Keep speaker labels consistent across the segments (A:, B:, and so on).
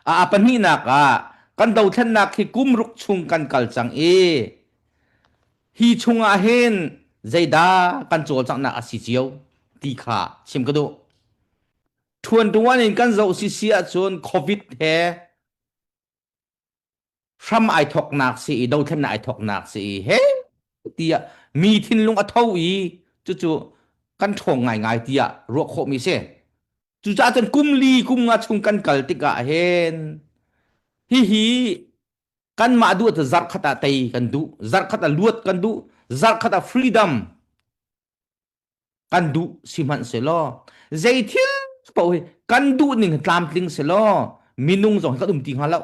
A: A pahnihnak ah kan dothlennak hi kum ruk chung kan kal cang i hi chungah hin zeidah kan cawlcanghnak a si cio ti kha chim ka duh. Ṭhuanṭuan in kan zoh sisi ahcun COVID he hram ai thawknak si i dothlennak ai thawknak si i he tiah mi thinlung a tho i cucu kan ṭhawng ngaingai tiah ruah khawhmi si. Cucaah cun kum li kum nga chung kan kal tikah hin hihi kanmah duh ah zarh khat ah tei kan duh, zarh khat ah luat kan duh, zarh khat ah freedom kan duh sihmanhsehlaw zei thil paoh hi kan duh ning tlamtling selaw minung zong hi kan um ti hnga lo.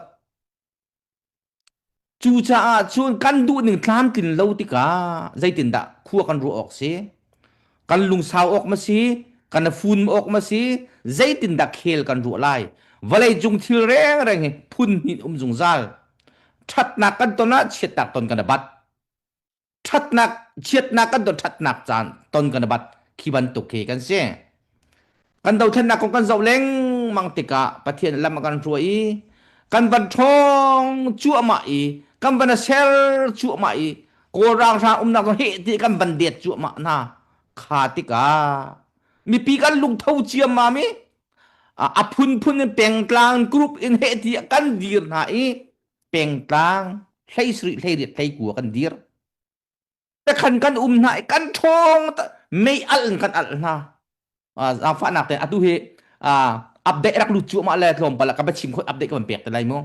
A: Cucaah cun kan duh ning tlamtlin lo tikah zeitindah khua kan ruah awk si? Kan lungsau awk ma si? Kan fun awk ma si? Zeitindah khel kan ruah lai? Vawlei cung thil rengreng hi phun hnih um zungzal. Ṭhatnak kan ton ah chiatnak ton kan i bat. ṭhatnak chiatnak kan ton ṭhatnak caan ton kan bat khi bantuk khi kan si kan dothlennak kong kan zoh lengmang tikah Pathian lam a kan hruai i kan van ṭhawng cuahmah i kan van a ser cuahmah i Kawl ranghrang umnak zong heh ti kan van det cuahmah hna kha tikah mipi kan lungtho ciammam i a phunphun in pengtlang group in heh ti kan dir hna i pengtlang hlei sarih hlei riat hlei kua kan dir khan kan um hna i kan ṭhawng mei alh in kan alh hna zaangfahnak te atu hi update rak lut cuahmah le tlawmpal ah ka va chim khot update ka van pek te lai mu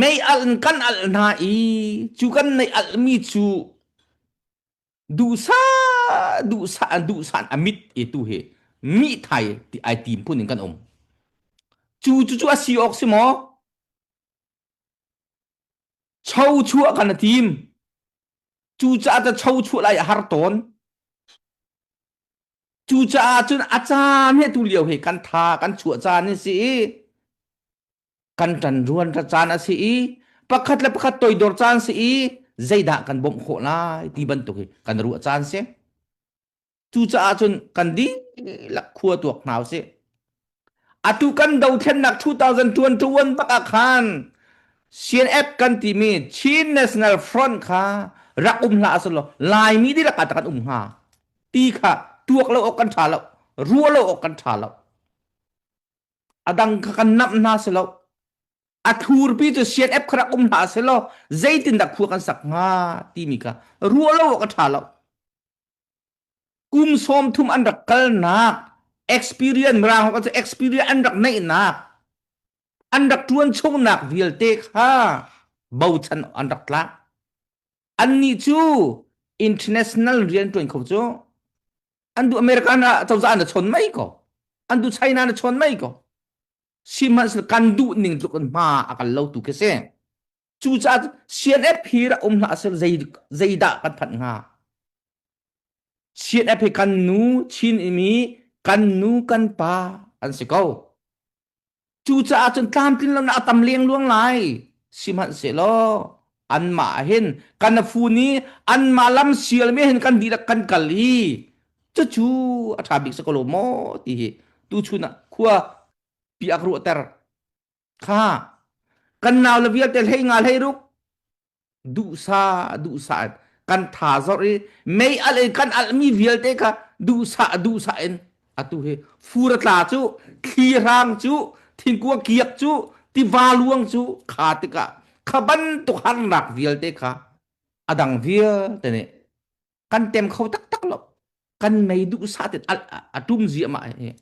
A: mei alh in kan alh hna i cu kan mei alh mi cu duhsah duhsah duhsah a mit i tu hi mi thai ti ai tim phun in kan um cu cu cu a si awk si maw cho chuah kan a tim cu caah ta cho chuah lai a har tawn cu caah cun a caan he tu lio he kan tha kan chuah caan hi si i kan ṭan ruan caan a si i pakhat le pakhat toidor caan si i zeidah kan bawmh khawh lai ti bantuk hi kan ruah caan si. Cucaah cun kan dihlak khua tuak hna usih. Atu kan dothlennak 2021 bak ah khan CNF kan timi Chin National Front kha rak um hlah selaw Laimi dihlak ah kan um hnga ti kha tuak lo awk kan ṭha lo ruah lo awk kan ṭha lo. A dang kha kan namh hna si lo. A thlurpi cu CNF kha rak um hna si law zeitindah khua kan sak hnga timi kha ruah lo awk a ṭha lo. Kum 30 an rak kalnak experience mirang cu experience an rak neihnak an rak ṭuan chungnak vialte kha bochan an rak tlak. Annih cu international rian ṭuan kho cu an duh America na cozah na chawn mai ko an duh China na chawn mai ko sihmanhsehlaw kan duh ning tluk in hma a kal lo tu khi si cucaah CNF hi rak um hlah seh zei zeidah kan phanh hnga CNF hi kan nu Chin imi kan nu kan pa an si ko Cucaah cun tlamtlin lonak a tam lengluang lai. Sihmanhsehlaw anmah hin kan fun i anmah lam sialmi hin kan dihlak kan kal i cucu a ṭha bik si ko lo maw ti hi tuchun ah khua pi a ka ruahter. Kha kan nau le vialte hlei nga hlei ruk duhsah duhsah in kan tha zawr i mei alh in kan alhmi vialte kha duhsah duhsah in atu hi fur a tla cu thli hrang cu thingkua kiak cu tiva luang cu kha tikah kha bantuk harnak vialte kha a dang vialte nih kan tem kho taktak lo kan mei duhsah ten alh a tum ziahmah hi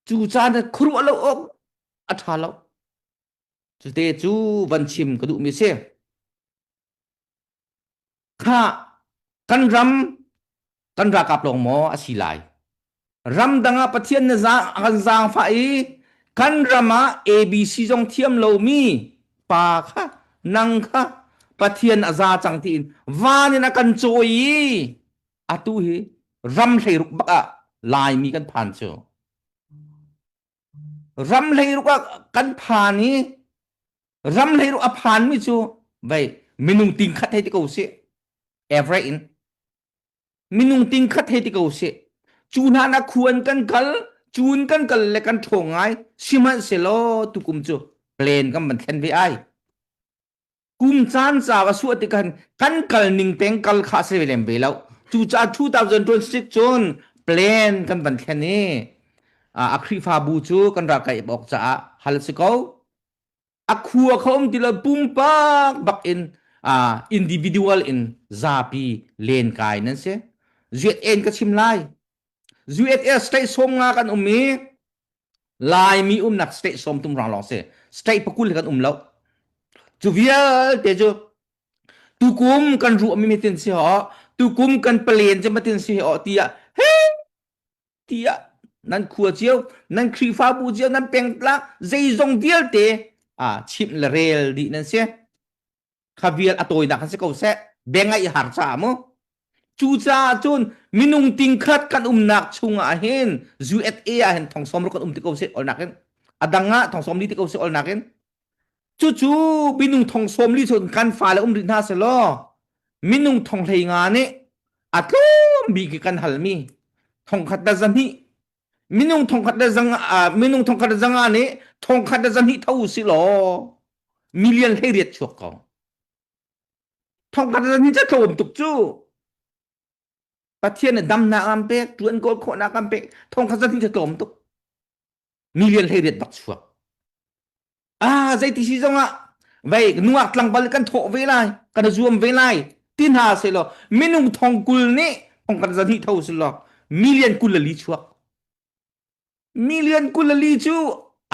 A: cu caan khuaruah lo awk a ṭha lo Cute cu van chim ka duhmi a si. Kha kan ram kan ralkap lawng maw a si lai? Ramdang ah Pathian na zaang a kan zaangfah i kan ram ah ABC zong thiam lomi pa kha nang kha Pathian a za cang tiin van in a kan cawi i atu hi ram hleiruk bak ah Laimi kan phan cu. Ram hleiruk ah kan phan i ram hleiruk a phanmi cu vei minung tingkhat hei ti ko sih average in minung tingkhat hei ti ko sih cu hna na khuan kan kal. Cun kan kal le kan ṭhawng ngai. Sihmanhsehlaw tukum cu plan kan van thlen ve ai. Kum caan ca va suah tik khan kan kal ning peng kal kha si ve lem ve lo. Cucaah 2026 cun plan kan van thlen i a Khrihfabu cu kan rak kaih awk caah hal si ko. A khua kha um ti lo pumpak bak in uh, individual in zapi len kai nan si. ZN ka chim lai. USA state som nga kan um i Laimi umnak state som tum rang lawng si. State pakul kan um lo. Cu vialte cu tukum kan ruahmi mitin si ho, tukum kan palen cu matin si ho tiah he tiah nan khua cio, nan Khrihfabu cio, nan pengtlang zeizong vialte ah chimh le rel dih nan si. Kha vial a tawinak kan si ko seh. Bengaih har caah mu. Cucaah cun minung tingkhat kan umnak chungah hin USA ah hin thong sawm ruk kan um ti ko sih olnak in a dang ah thong sawm li ti ko sih olnak in cucu minung thong sawm li chung kan fale um rih hna selaw minung thong hlei nga nih a tlawm bik i kan halmi thong khat le zahnih minung thong khat le zang minung thong khat le zanga nih thong khat le zahnih tho si law million hlei riat chuak ko Thongkhat zan hi ca tlawm tuk cu. Pathian nih damnak an pek, ṭuan kawl khawhnak an pek. Thongkhat zan hi ca tlawm tuk. Million hlei riat bak chuak. Ah, zeiti si zongah vei nungak tlangval kan thawh ve lai, kan zuam ve lai. Ti hna se law minung thong kul nih thongkhat zan hi tho si law million kul le li chuak. Million kul le li cu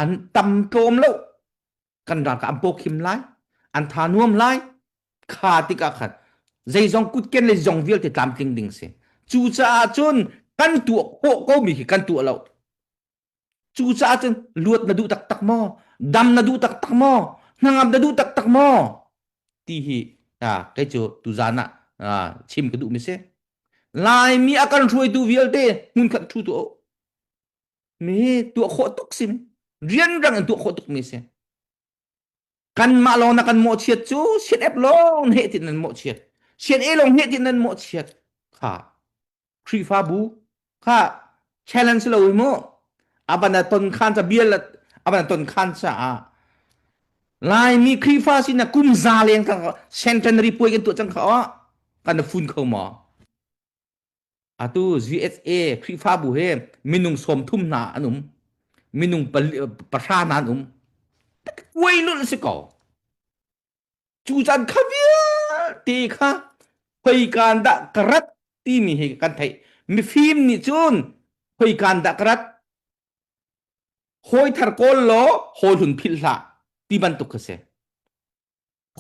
A: an tam tlawm lo. Kan ralkap an pawkhim lai an tha nuam lai kha tikah khan zeizong kutken le zong vialte tlamtling ding si cucaah cun kan tuah khawh ko mi khi kan tuah lo cucaah cun luat na duh taktak maw dam na duh taktak maw hnangam na duh taktak maw ti hi ah kei cu tuzan ah chim ka duh mi si Laimi a kan hruaitu vialte hmunkhat thu tu mi tuah khawh tuk si rianrang in tuah khawh tuk mi si kanmah lawng na kan mawhchiat cu sian ep lawng heh tin nan mawhchiat sian e lawng heh tin nan mawhchiat kha Khrihfabu kha challenge lo hi mu abana ton khan ca bial abana ton khan ca ah Laimi Khrihfa sin kum za leng ka centenary puai kan tuah cang kha kan fun kho maw Atu GSA Khrihfabu he minung 30 hna an um. Minung pahra hna an um. Kuai lulh si ko. Cu caan kha vialte kha khoikan dah ka rat timi hi kan theih. Mifim nih cun khoikan dah ka rat hawi thar kawl law hawi hlun philh hlah ti bantuk kha si.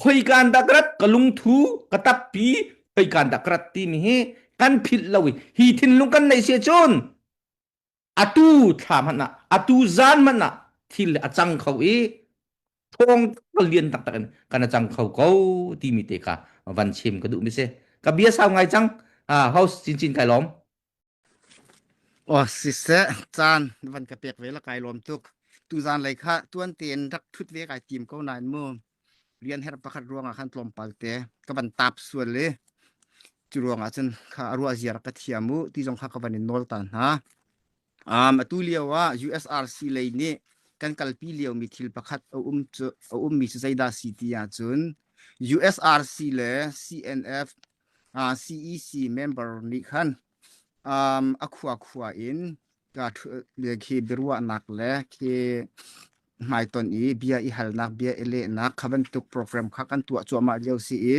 A: Khoikan dah ka rat ka lungthu ka tappi khoikan dah ka rat timi hi kan philh lo i hi thinlung kan neih si cun atu thla hmanh ah atu zan hmanh ah thil a cang kho i thawng lian taktak in kan a cang kho ko timi te kha van chim ka duh mi si ka bia sau ngai cang host cincin kai lawm
B: Aw siseh, caan van ka pek ve la kai lawm tuk. Tuzaan lei kha tuan tein rak thut ve kai tim ko nain mu. Rian herh pakhat ruangah khan tlawmpal te ka van tap sual i cu ruangah cun kha a ruah zia rak ka thiam u ti zong kha ka van in nawl ta hna. Um, atu lio ah USRC lei nih kan kalpi liomi thil pakhat a um cu a ummi cu zeidah si ti ahcun USRC le CNF uh, CEC member nih khan um, a khua khua in khi biaruahnak le khi hmaiton i bia i halnak bia i lehnak kha bantuk program kha kan tuah cuahmah lio si i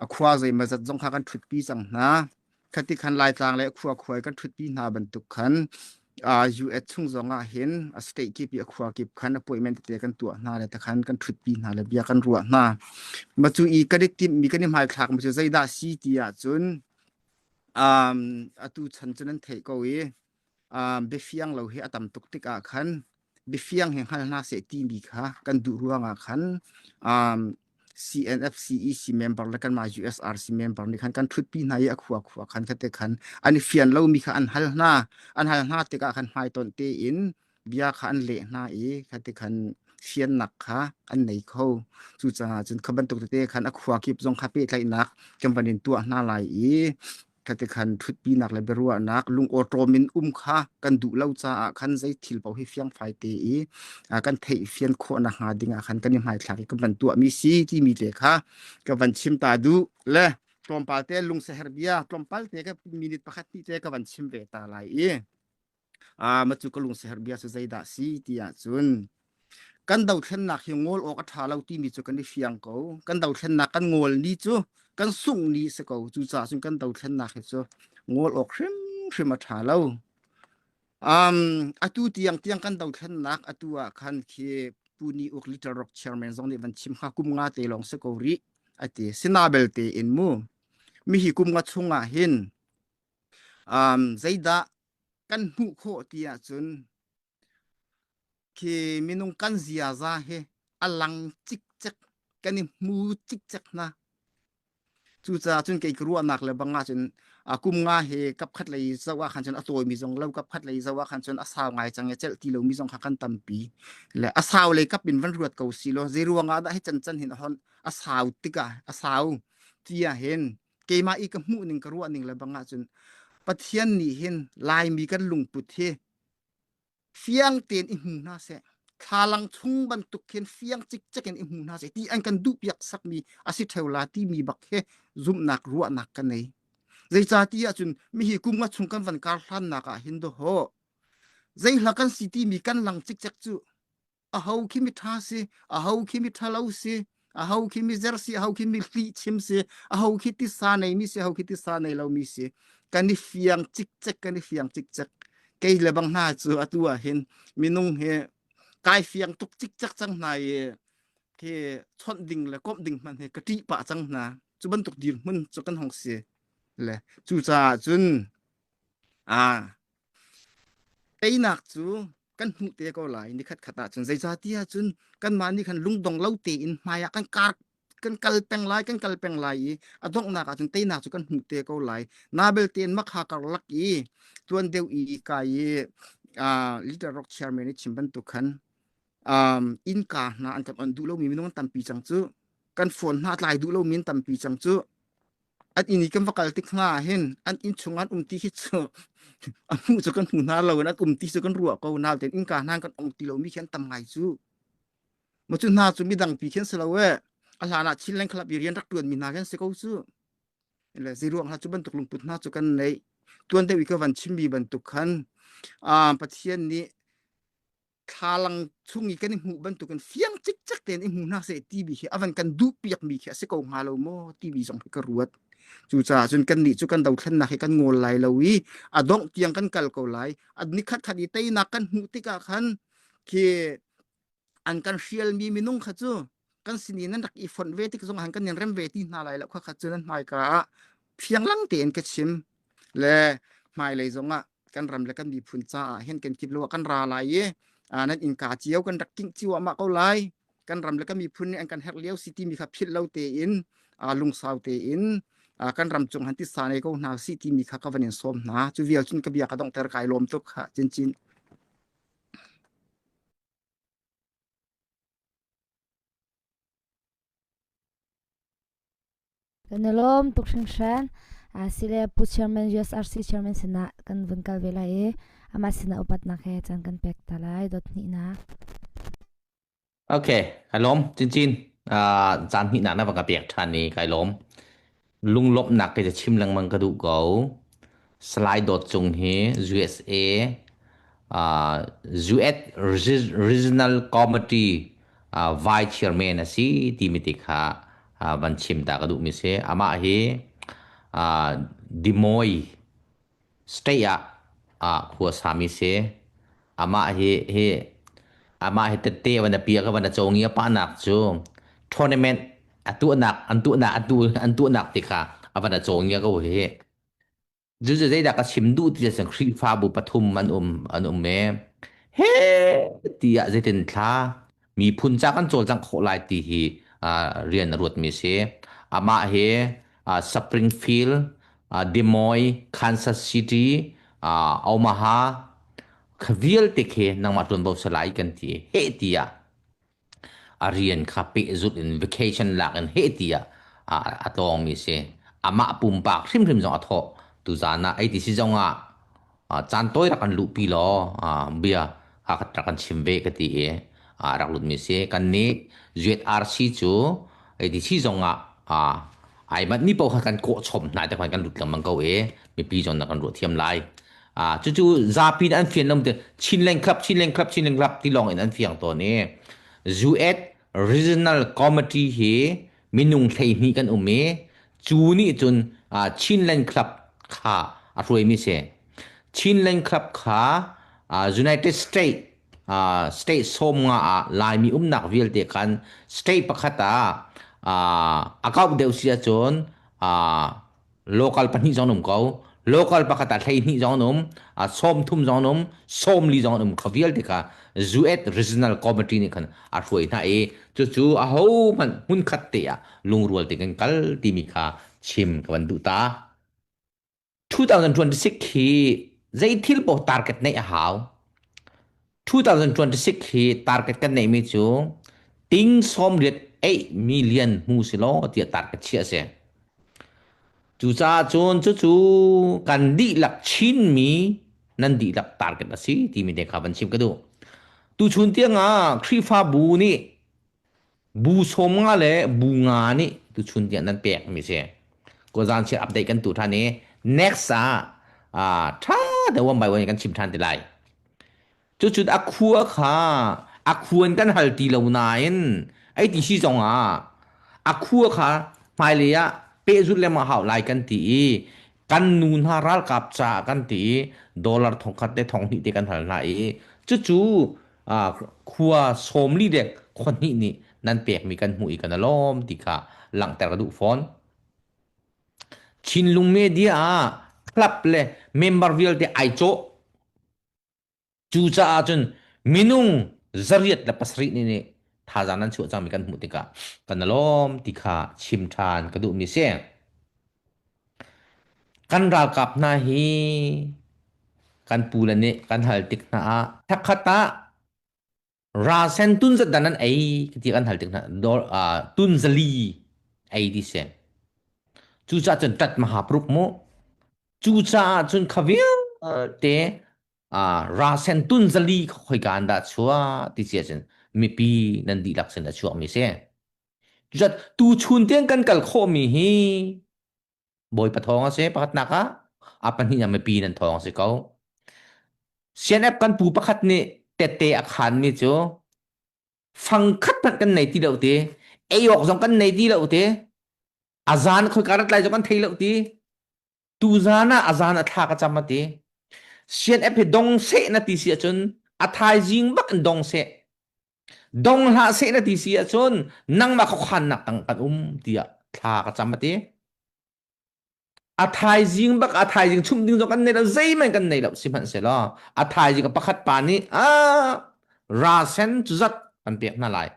B: a khua zeimazat zong kha kan ṭhutpi cang hna khati khan Laitlang le khua khua kan ṭhutpi hna bantuk khan US chung zong ah hin a state kip i a khua kip khan appointment tete kan tuah hna le takhan kan ṭhutpi hna le bia kan ruah hna ma cu i kan i timhmi kan i hmaithlak mi cu zeidah si ti ahcun um, atu chan cu nan theih ko i um, biafiang lo hi a tam tuk tikah khan biafiang hi hngal hna seh timi kha kan duh ruangah khan um, CNFCEC member le kanmah USRC member nih khan kan ṭhutpi hna i a khua khua khan khate khan an i fian lomi kha an hal hna an hal hna tikah khan hmaitonh tein bia kha an leh hna i khate khan fiannak kha an nei kho cucaah cun kha bantuk tete khan a khua kip zong kha pehtlaihnak kan van in tuah hna lai i. Khatikhan ṭhutpinak le biaruahnak lungawṭawm in um kha kan duh lo caah khan zei thil paoh hi fiangfai te i kan theih fian khawh nakhnga ding ah khan kan i hmaithlak i kan van tuahmi si timi te kha ka van chim ta duh le tlawmpal te lungseher bia tlawmpal te ka minute pakhat hnih te ka van chim ve ta lai i ma cu ka lungseher bia cu zeidah si ti ahcun kan dothlennak hi ngawl awk a ṭha lo timi cu kan i fiang ko. Kan dothlennak kan ngawl ni cu kan sungh ni si ko. Cucaah cun kan dothlennak hi cu ngawl awk hrimhrim a ṭha lo. Um, atu tiang tiang kan dothlennak atu ah khan khi Pu Ni Uk Little Rock chairman zong nih van chim kha kum nga te lawng si ko rih ati. Sina belte in mu. Mi hi kum nga chung ah hin um, zeidah kan hmuh khawh ti ahcun Khi minung kan ziaza hi a lang cikcek kan i hmu cikcek hna. Cucaah cun kei ka ruahnak le bang ahcun a kum nga hi kapkhat lei zoh ah khan cun a tawimi zong lo kapkhat lei zoh ah khan cun a sau ngai cang i celh ti lomi zong kha kan tampi. Le a sau lei kap in van ruat ko si law zei ruang ah dah hi can can hin a hon a sau tikah a sau ti ah hin keimah i ka hmuh ning ka ruah ning le bang ahcun Pathian nih hin Laimi kan lungput hi fiang tein i hmu hna seh thlalang chung bantuk khin fiang cikcek in i hmu hna seh ti an kan duhpiak sakmi a si ṭheo la timi bak he zumhnak ruahnak ka nei zeicati ahcun mihi kum nga chung kan van kar hlannak ah hin dawh zeihla kan si timi kan lang cikcek cu aho khi mi ṭha si aho khi mi ṭhalo si aho khi mi zer si aho khi mi hlih chim si aho khi tisa nei mi si aho khi tisa nei lo mi si kan i fiang cikcek kan i fiang cikcek kei le bang hna cu atu ah hin minung hi kai fiang tuk cikcek cang hna i khi chawnh ding le komh ding hmanh hi ka ṭih pah cang hna cu bantuk dirhmun cu kan hong si le cucaah cun a Teinak cu kan hmuh te ko lai nikhat khat ahcun zeicahtiah ahcun kanmah nih khan lungdong lo tein hmai ah kan kar kan kal peng lai kan kal peng lai i a donghnak ahcun teinak cu kan hmuh te ko lai. Na belte in makha karlak i tuan deuh i kai i Little Rock chairman i chim bantuk khan um, innka hna an kan on duh lomi minung an tampi cang cu kan phone hna tlai duh lomi an tampi cang cu an inn i kan va kal tik hna ah hin an inn chung an um ti hi cu a hmuh cu kan hmu hna lo in an um ti cu kan ruah ko nain innka hna kan ong ti lomi khi an tam ngai cu ma cu hna cu midang pi khin si lo e a hlan ah Chinland Club i rian rak tuan mi hna khin si ko cu le zeiruang hna cu bantuk lungput hna cu kan nei tuan deuh i ka van chimmi bantuk khan Pathian nih thlalang chung i kan i hmuh bantukin fiang cikcek tein i hmu hna seh timi hi a van kan duhpiak mi khi a si ko hnga lo maw timi zong hi ka ruat. Cucaah cun kannih cu kan dothlennak hi kan ngawl lai lo i a dongh tiang kan kal ko lai. A nikhat khat i teinak kan hmuh tikah khan khi an kan hrialmi minung kha cu kan sin in nan rak i fonh ve tik zong han kan in rem ve ti hna lai lo kha kha cu nan hmaika ah fianglang tein ka chim le hmailei zong ah kan ram le kan miphun caah hin kan kip lo ah kan ra lai i nan innka cio kan rak kingh cio ah ko lai kan ram le kan miphun nih an kan herh lio si timi kha philh lo tein lungsau tein kan ram cung han tisa nei ko hna si timi kha ka van in sawm hna cu vial cun ka bia ka donghter kai lawm tuk kha cincin
C: Kan i lawm tuk hringhran. Sile Pu Chairman USRC Chairman sinah kan vun kal ve lai i amah sinah upatnak he caan kan pek ta lai dot hnihnak.
A: Okay, kai lawm cincin. Uh, caan hnihnak na va ka pek ṭhan i kai lawm. Lunglawmhnak ke chim lengmang ka duh ko. Salai Dawt Cung hi USA uh, US Regional Committee uh, Vice Chairman a si timi te kha van chim ta ka duhmi si. Amah hi Des Moines state ah khua sami si. Amah hi hi amah hi tette van a pia ka van a cawngi a pahnak cu tournament a tuahnak an tuahnak an tu an tuahnak ti kha a van a cawngi ko hi. Cucu zeidah ka chim duh ti ahcun Khrihfabu pathum an um an um e. He tiah zeitin thla miphun ca kan cawlcangh khawh lai ti hi uh, rian a ruatmi si. Amah hi uh, Springfield, uh, Des Moines, Kansas City, uh, Omaha kha vialte khi nangmah ṭuanvo salai kan ti. He tiah A rian kha pehzulh in vacation lak in heh tiah a tlawngmi si. Amah pumpak hrimhrim zong a thawh. Tuzaan ah ei ti si zong ah caan tawi rak kan luhpi law bia rak kan chim ve ka ti i rak lutmi si. Kan nih ZRC cu ei ti si zong ah ai manh mi paoh kha kan kawh chom hna te khan kan lut lengmang ko i mipi zong na kan ruah thiam lai. Cucu zapi nih an fian lo ti Chinland Club Chinland Club Chinland Club ti lawng in an fiang tawn i US Regional Committee hi minung 12 kan um i cu nih cun Chinland Club kha a hruaimi si. Chinland Club kha United States state 15 ah Laimi umnak vialte khan state pakhat ah a kauh deuh si ahcun local pahnih zong an um ko local pakhat ah 12 zong an um 30 zong an um 40 zong an um kha vialte kha US Regional Committee nih khan a hruai hna i cucu aho hmanh hmunkhat te ah lungrual te kan kal timi kha chim ka van duh ta 2026 hi zei thil paoh target neih a hau 2026 hi target kan neihmi cu ting 98 million hmu si law tiah target chiah a si. Cucaah cun cucu kan dihlak Chinmi nan dihlak target a si timi te kha van chim ka duh. Tuchun tiangah Khrihfabu nih Bu 50 le bu nga nih tuchun tiang nan pekmi si. Kawzan chiat update kan tu ṭhan i next ah ah ṭha deuh one by one kan chim ṭhan te lai. Cucun a khua kha a khuan kan hal ti lo nain ei ti si zong ah a khua kha hmailei ah pehzulh lengmang hau lai kan ti i kan nu hna ralkap caah kan ti i dollar thongkhat te thonghnih te kan hal hna i cucu khua 40 le khua hnih nih nan pekmi kan hmuh i kan i lawm ti kha langhter ka duh fawn. Chinlung media ah club le member vialte ai cawh. Cucaah cun minung 807 nih nih thazaang nan chuah cangmi kan hmuh tikah kan i lawm ti kha chim ṭhan ka duhmi si. Kan ralkap hna hi kan pule nih kan hal tik hna ah thakhat ah rasen tun zat dan an ei ti kan hal tik hna tun zali ei ti si. Cucaah cun tat maha pruk mu. Cucaah cun kha vialte rasen tun zali khoika an dah chuah ti si ahcun mipi nan dihlak sin a chuakmi si. Cucaah tuchun tiang kan kal khawhmi hi Bawipa thawng a si pakhatnak ah a pahnih ah mipi nan thawng a si ko. CNF kan pu pakhat nih tette a khanmi cu fangkhat hmanh kan nei ti lo ti ei awk zong kan nei ti lo ti a zan khoika rat lai zong kan thei lo ti tuzan ah a zan a thla ka cam a ti CNF hi dong seh na ti si ahcun a thaizing bak in dong seh Dong hlah seh na ti si ahcun nangmah khuakhannak tang kan um tiah thla ka cam a ti. A thaizing bak a thaizing chumh ding zong kan nei lo zeihmanh kan nei lo sihmanhsehlaw a thaizing a pakhat pa nih a rasen cu zat kan pek hna lai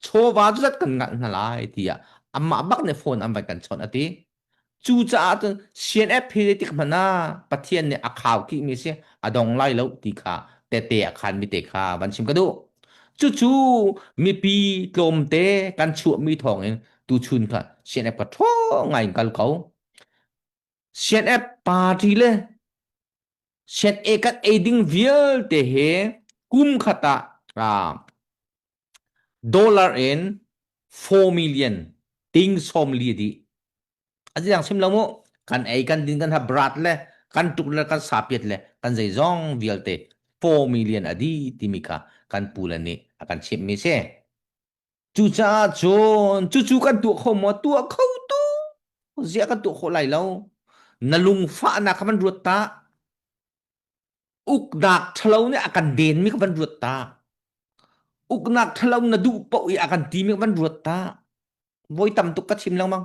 A: chawva cu zat kan ngalh hna lai tiah amah bak nih phone an van kan chawnh a ti. Cucaah cun CNF hi zeitik hmanh ah Pathian nih a khaukhihmi si a dong lai lo ti kha tete a khanmi te kha van chim ka duh. Cucu mipi tlawmte kan chuahmi thawngin tuchun kha CNF ka ṭhawng ngai in kal ko. CNF party le CNA kan ei ding vialte he kum khat ah dollar in 4 million ting 40 dih a dang sim lo mu kan ei kan din kan ha brat le kan tuk le kan sapiat le kan zeizong vialte 4 million a di timi kha kan pu le nih a kan chimh mi si cucaah cun cucu kan tuah kho maw tuah kho tu ziah kan tuah khawh lai lo na lungfahnak kha van ruat ta uknak ṭhalo nih a kan denmi ka van ruat ta uknak ṭhalo na duh paoh i a kan timi ka van ruat ta voi tam tuk ka chim lengmang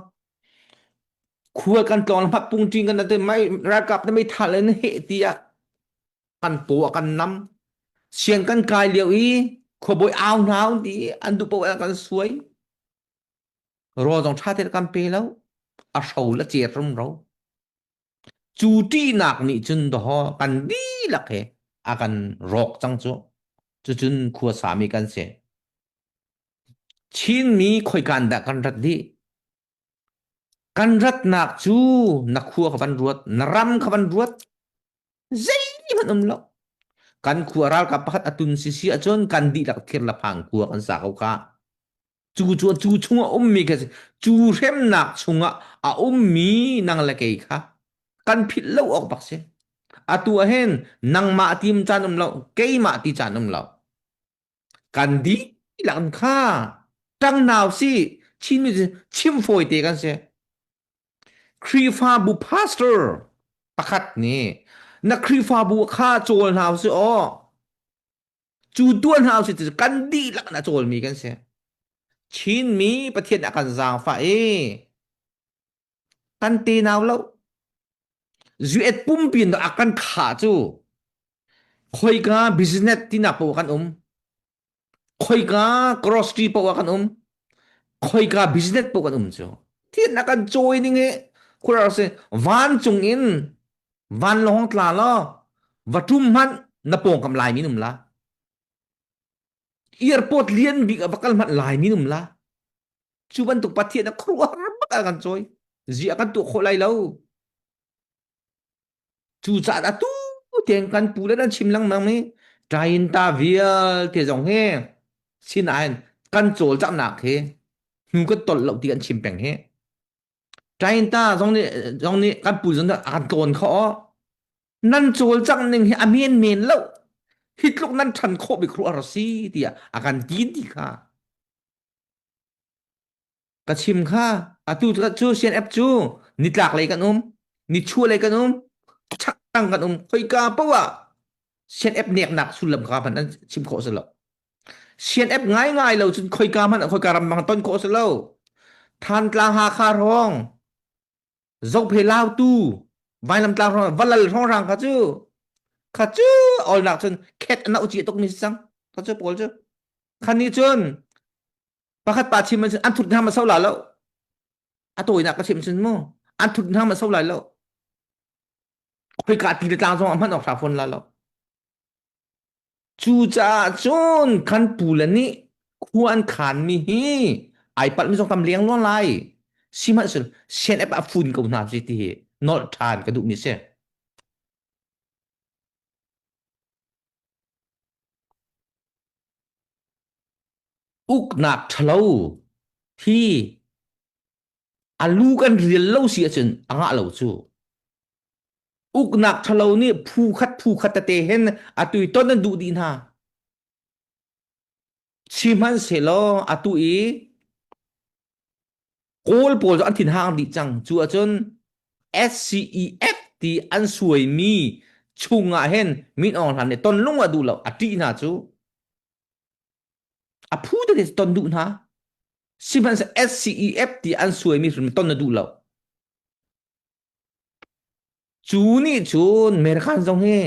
A: khual kan tlawng hmat pung ṭing kan te mai ralkap na mei thal in he tiah kan paw a kan nam siang kan kai lio i khuabawi au hna ti an duh paoh an kan suai rawl zong ṭha te kan pe lo a hro la cer rumro Cu ṭihnak nih cun dawhaw kan dihlak he a kan rawk cang cu. Cucun khua sami kan si. Chinmi khoikan dah kan rat dih? Kan ratnak cu na khua kha van ruat, na ram kha van ruat. Zeihmanh um lo. Kan khua ralkap pakhat a tun sisi ahcun kan dihlak thir le phang khua kan sa ko kha. Cu cu cu chungah ummi kha cu hremnak chungah a ummi nang le kei kha kan philh lo awk bak si. Atu ah hin nangmah tim caan um lo, keimah ti caan um lo. Kan dihlak in kha ṭangnau si Chinmi chim fawi te kan si. Khrihfabu pastor pakhat nih na Khrihfabu kha cawl hna usih aw. Cu tuah hna usih ti kan dihlak in a cawlmi kan si. Chinmi Pathian a kan zaangfah i kan tenau lo. Zuet pumpi in a kan khah cu khoika business tinak paoh kan um. Khoika grocery paoh ah kan um. Khoika business paoh kan um cu. Thian a kan cawi ning hi khuaruahhar si vancung in vanlawng tla law va ṭum hmanh na pawngkam Laimi um la. Airport lian bik ah va kal hmanh Laimi um la. Cu bantuk Pathian a khuaruahhar bak a kan cawi. Ziah kan tuah khawh lai lo. Cucaah atu tiang kan pu le nan chim lengmang mi ṭainta vialte zong hi sinain kan cawlcanghnak hi hnu kan tolh lo ti kan chim peng hi. Ṭainta zong nih zong nih kan pu zong nih a kan tlawn khawh. Nan cawlcangh ning hi a men men lo. Hi tluk nan ṭhan khawh bik ruah a si tiah a kan ti ti kha. Ka chim kha atu cu CNF cu nitlak lei kan um, nichuah lei kan um, chaktang kan um, khoika paoh ah CNF neknak sullam kha hmanh an chim khawh si lo. CNF ngaingai lo cun khoika hmanh khoika ram bang ton khawh si lo. Thantlang Hakha hrawng, Zophei Lautu, Vailamtlang hrawng, Valal hrawng kha cu kha cu olnak cun khet an auh tuk mi si cang. Kha cu pawl cu. Khan nih cun pakhat pa chim an thut hna ma so la lo a tawinak ka chim cun mu an thut hna ma so lai lo khoika ti le tlang zong a hman awk hra fawn la lo cu caah cun kan pu le nih khua an khan mi hi ai palh mi zong tam leng luang lai sihmanhsehlaw CNF a fun ko hna si ti hi nolh ṭhan ka duh mi si Uknak ṭhalo hi a lu kan rial lo si ahcun a ngah lo cu. Uknak ṭhalo nih phu khat phu khat tete hin atu i ton an duh dih hna. Sihmanhsehlaw atu i Kawl pawl cu an thinhang dih cang. Cu ahcun SCEF ti an suaimi chungah hin Min Aung Hlaing nih ton lung a duh lo. A ṭih hna cu. A phu tete ton duh hna. Sihmanhsehlaw SCEF ti an suaimi hrim ton a duh lo. Cu nih cun American zong hi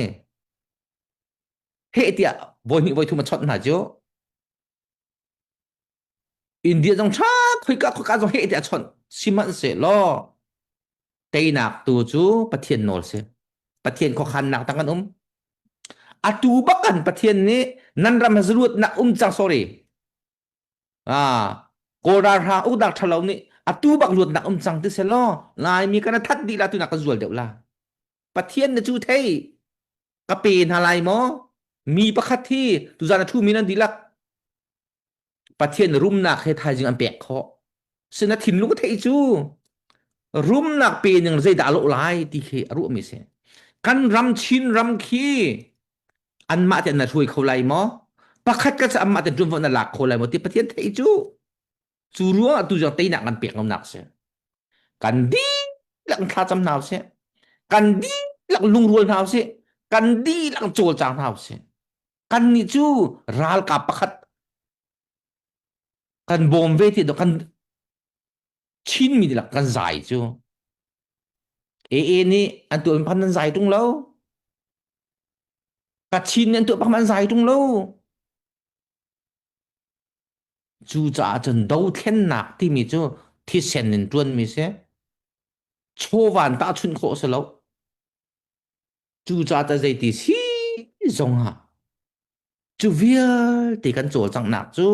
A: heh tiah voi hnih voi thum a chawnh hna cu. India zong ṭha khoika khoika zong heh tiah a chawnh. Sihmanhsehlaw teinak tu cu Pathian nawl si. Pathian khuakhannak tang kan um. Atu bak kan Pathian nih nan ram has luatnak um cang sorry. Ah, Kawl ralhrang uknak ṭhalo nih atu bak luatnak um cang ti selaw Laimi kan that dih la tu nak kan zual deuh la. Pathian na cu thei ka pe hna lai maw? Mi pakhat hi tuzan a ṭhumi nan dihlak Pathian rumnak he thaizing an pek khawh. Sina thinlung theih cu rumnak pe ning zeidah a lawh lai ti khi a ruahmi si. Kan ram Chin ram khi anmah te na hruai kho lai maw? Pakhat ka anmah te ṭuanvo na lak kho lai maw ti Pathian theih cu. Cu ruang ah tu zong teinak kan pek lonak si. Kan dihlak thlacam hna usih. Kan dihlak lungrual hna usih. Kan dihlak cawlcang hna usih. Kannih cu ralkap pakhat kan bawm ve ti kan Chinmi dihlak kan zai cu. AA nih an tuah pakhat nan zai tung lo. Kachin nih an tuah pakhat an zai tung lo. Cucaah cun dothlennak timi cu thisen in ṭuanmi si. Chawvan tahchunh khawh a si lo. Cucaah tah zeiti si zongah cu vialte kan cawlcanghnak cu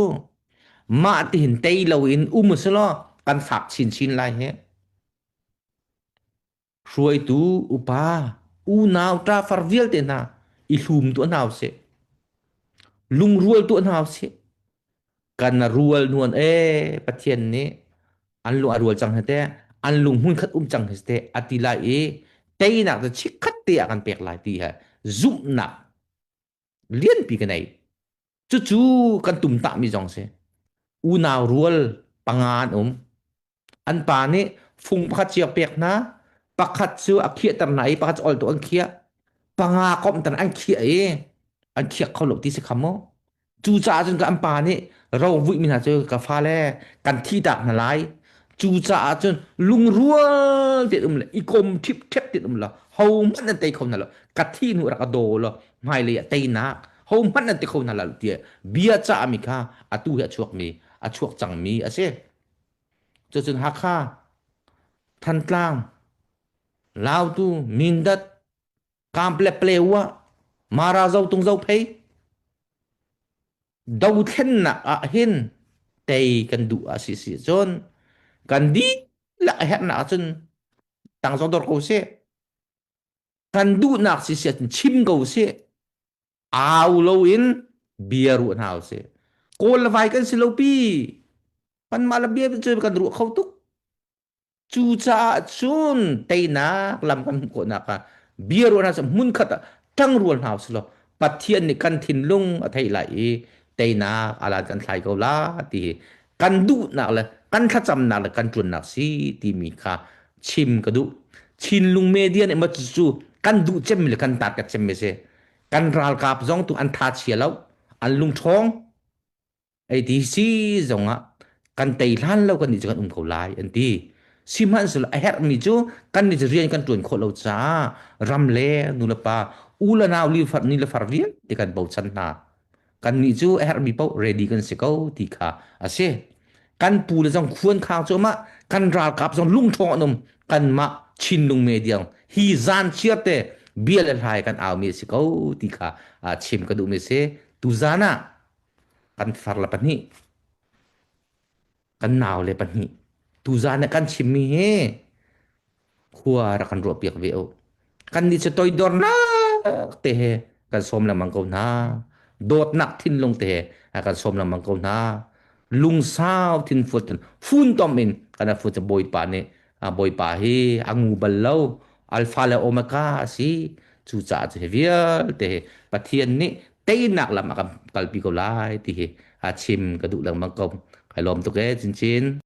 A: mah tihin tei loin um u si law kan fak chinchin lai hi. Hruaitu upa unau ṭafar vialte hna i hlum tuah hna usih. Lungrual tuah hna usih. Kan rual nuan e Pathian nih an lung a rual cang he te an lung hmun khat um cang he te a ti lai i teinak cu chikkhat te ah kan pek lai ti he zumhnak lianpi ka nei. Cucu kan tumtahmi zong si. Unau rual panga an um. An pa nih fung pakhat cio pek hna. Pakhat cu a khiahter hna i pakhat cu ol tu an khiah. Panga komhter an khiah i an khiak kho lo ti si kha mu. Cucaah cun an pa nih ro vuihmi hna cu ka fale kan thihtak hna lai. Cucaah cun lungrual tein um le i kom ṭhipṭhep tein um law hohmanh nan tei kho hna lo. Ka thih hnu rak ka daw law hmailei ah teinak hohmanh nan ti kho hna lo tiah bia cahmi kha atu hi a chuakmi a chuak cangmi a si. Cucun Hakha, Thantlang, Lautu, Mindat, Kample Palewa, Mara Zotung Zophei dothlennak ah hin tei kan duh a si si cun kan dihlak a herhnak ahcun tang zong dor ko sih. Kan duhnak si si ahcun chim ko sih. Au loin bia ruah hna usih. Kawl le vai kan si lo pi. Kanmah le bia cu kan ruah kho tuk. Cucaah cun teinak lam kan hmuh khawhnak ah bia ruah hna hmun khat ah ṭangrual hna usih law Pathian nih kan thinlung a theih lai i teinak alan kan thlai ko la ti hi kan duhnak le kan thlacamnak le kan ṭuannak si timi kha chim ka duh. Chinlung media nih maw cu kan duh cemmi le kan target cemmi si. Kan ralkap zong tu an tha chia lo, an lungṭhawng. Ei ti si zongah kan tei hlan lo kan nih cu kan um ko lai an ti. Sihmanhsehlaw a herhmi cu kan nih cu rian kan ṭuan khawh lo caah ram le nu le pa u le nau li far ni le far vialte kan bochan hna. Kannih cu a herhmi paoh ready kan si ko ti kha a si. Kan pu le zong khuan khang cu mah kan ralkap zong lungṭhawng an um kanmah Chinlung media hi zan chiar te bia le hlai kan aumi a si ko ti kha chim ka duhmi a si. Tuzan ah kan far le pahnih kan nau le pahnih tuzan ah kan chimmi hi khua rak kan ruahpiak ve u. Kannih cu toidornak te he kan sawm lengmang ko hna. Dawtnak thinlung te he kan sawm lengmang ko hna. Lungsau thinfuat in funtom in kan fu cu Bawipa nih Bawipa hi a ngu bal lo. Alpha le Omega a si. Cucaah cu hi vialte hi Pathian nih teinak lam a kan kalpi ko lai ti hi a chim ka duh lengmang ko. Kai lawm tuk ee cincin.